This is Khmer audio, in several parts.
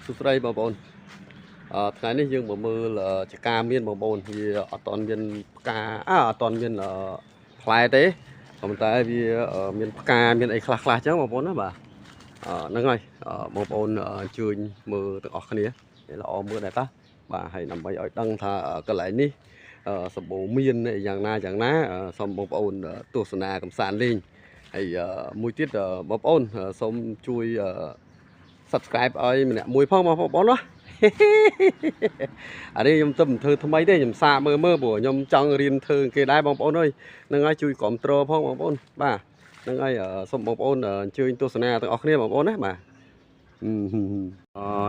សួស្តីបងប្អូនថ្ងៃនេះយើងមកមើលចការមានបងប្អូនវាអត់ទាន់មានផ្កាអត់ទាន់មានផ្លែទេប៉ុន្តែវាមានផ្កាមានអីខ្លះខ្លះចឹងបងប្អូនណាបាទហ្នឹងហើយបងប្អូនអញ្ជើញមើលទាំងអស់គ្នាល្អមើលដែរតាបាទហើយដើម្បីឲ្យដឹងថាកន្លែងនេះសម្បូរមានយ៉ាងណាយ៉ាងណាសូមបងប្អូនទស្សនាកំសាន្តលេងហើយមួយទៀតបងប្អូនសូមជួយ subscribe ឲ្យម្នាក់មួយផងបងប្អូនណាអានេះខ្ញុំទៅមិនធ្វើថ្មីទេខ្ញុំសាកមើលមើលព្រោះខ្ញុំចង់រៀនធ្វើគេដែរបងប្អូនអើយហ្នឹងហើយជួយគ្រប់គ្រងផងបងប្អូនបាទហ្នឹងហើយសូមបងប្អូនអញ្ជើញទស្សនាទាំងអស់គ្នាបងប្អូនណាបាទ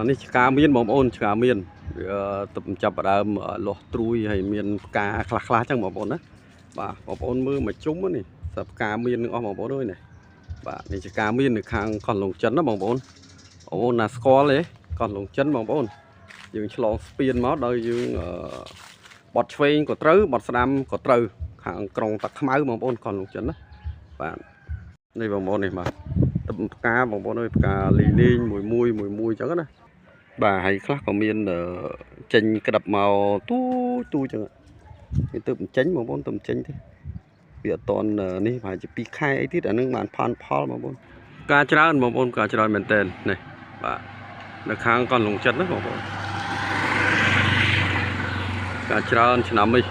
នេះឆ្កាមានបងប្អូនឆ្កាមានវាទៅចាប់ផ្ដើមលាស់ត្រួយហើយមានផ្កាខ្លះខ្លះចឹងបងប្អូនណាបាទបងប្អូនមើលមកជុំនេះសផ្កាមាននឹងអស់បងប្អូនអើយនេះបាទនេះឆ្កាមាននៅខាងកោះលងចិនណាបងប្អូនអូណាស្គាល់ទេកោះលងចិនបងប្អូនយើងឆ្លងស្ពានមកដោយយើងបត់ឆ្វេងក៏ត្រូវបត់ស្ដាំក៏ត្រូវខាងក្រុងតាខ្មៅបងប្អូនកោះលងចិនណាបាទនេះបងប្អូននេះបាទទឹកផ្កាបងប្អូនអើយផ្កាលីលីងមួយមួយមួយមួយអញ្ចឹងណាបាទហើយខ្លះក៏មានចេញក្តាប់មកទូទូអញ្ចឹងវាទៅបញ្ចេញបងប្អូនទៅបញ្ចេញទេវាអត់តន់នេះប្រហែលជា2ខែអីទៀតអានឹងបានផាន់ផលបងប្អូនផ្កាច្រើនបងប្អូនផ្កាច្រើនមែនតើនេះបាទនៅខាងកោះលងចិនណាបងប្អូនផ្កាច្រើនឆ្នាំនេះ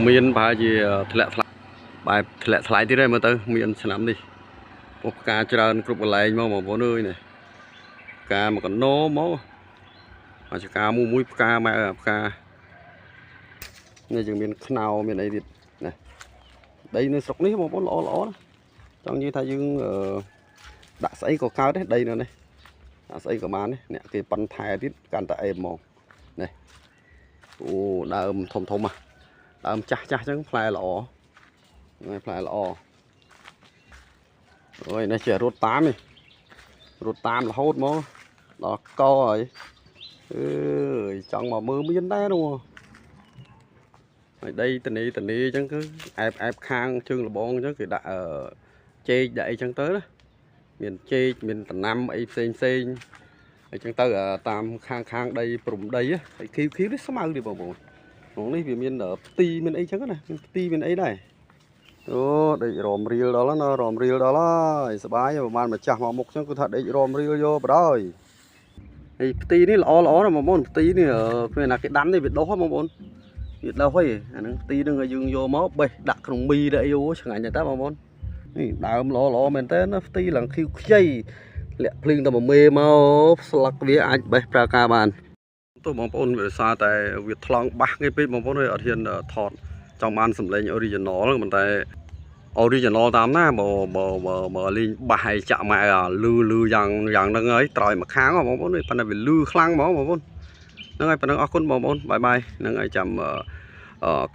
មានប្រហែលជាធ្លាក់ថ្លៃបែបធ្លាក់ថ្លៃទៀតហើយមើលទៅមានឆ្នាំនេះពុះផ្កាច្រើនគ្រប់កន្លែងមកបងប្អូនអើយនេះផ្កាមកកណោមកអាចផ្កាមួយមួយផ្កាម៉ែផ្កានេះយើងមានខ្នោមានអីទៀតណាដីនៅស្រុកនេះបងប្អូនល្អល្អណាចង់និយាយថាយើងដាក់ស្អីក៏កើតដែរដីនៅនេះដាក់ស្អីក៏បានដែរអ្នកគេប៉ិនថែទៀតកាន់តែអេមហ្មងនេះអូដើមធំធំហ่ะដើមចាស់ចាស់ចឹងផ្លែល្អហ្នឹងផ្លែល្អអូយនេះជារត់តាមនេះរត់តាមរហូតមកដល់កហើយអើយចង់មកមើលមានដែរនោះហើយដីតនីតនីអញ្ចឹងគឺអែបអែបខាងជើងលបងអញ្ចឹងគេដាក់ចេកដាក់អីចឹងទៅណាមានចេកមានដំណាំអីផ្សេងផ្សេងអញ្ចឹងទៅតាមខាងខាងដីព្រំដីហើយឃីវឃីវនេះស្មៅទេបងប្អូនក្នុងនេះវាមានផ្ទីមានអីចឹងណាមានផ្ទីមានអីដែរអូដេករមរៀលដល់ណារមរៀលដល់ហើយសបាយប្រហែលម្ចាស់មកមុខចឹងគឺថាដេករមរៀលយកបដ ாய் ហើយផ្ទីនេះល្អល្អណាស់បងប្អូនផ្ទីនេះគ្មានណាគេដាំទេវាដុះហ៎បងប្អូនវាដុះហើយអាហ្នឹងផ្ទីហ្នឹងឲ្យយើងយកមកបេះដាក់ក្នុងមីដែរអីអូឆ្ងាញ់តែបងប្អូននេះដើមល្អល្អមែនតើណាផ្ទីឡើងខៀវខ្ចីលាក់ភ្លៀងតែមួយមេមកស្លឹកវាអាចបេះប្រើការបានទោះបងប្អូនវាសារតែវាថ្លង់បាសគេពេកបងប្អូនអើយអត់ហ៊ានថតចង់បានសម្លេង original ប៉ុន្តែ original តាមណាបើបើបើលេងបាសឲ្យចាក់ម៉ែលឺលឺយ៉ាងយ៉ាងហ្នឹងហើយត្រោយមកខាងបងប្អូនប៉ុន្តែវាលឺខ្លាំងហ្មងបងប្អូនហ្នឹងហើយប៉ុណ្ណឹងអរគុណបងប្អូនបាយបាយហ្នឹងហើយចាំ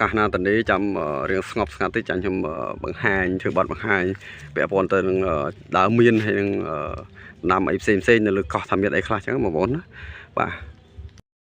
កាសណាតនីចាំរៀងស្ងប់ស្ងាត់តិចចាំខ្ញុំបង្ហាញធ្វើបទបង្ហាញពាក់ព័ន្ធទៅនឹងដើមមានហើយនឹងដាំអីផ្សេងផ្សេងនៅលើកោះថាមានអីខ្លះចឹងបងប្អូនណាបាទ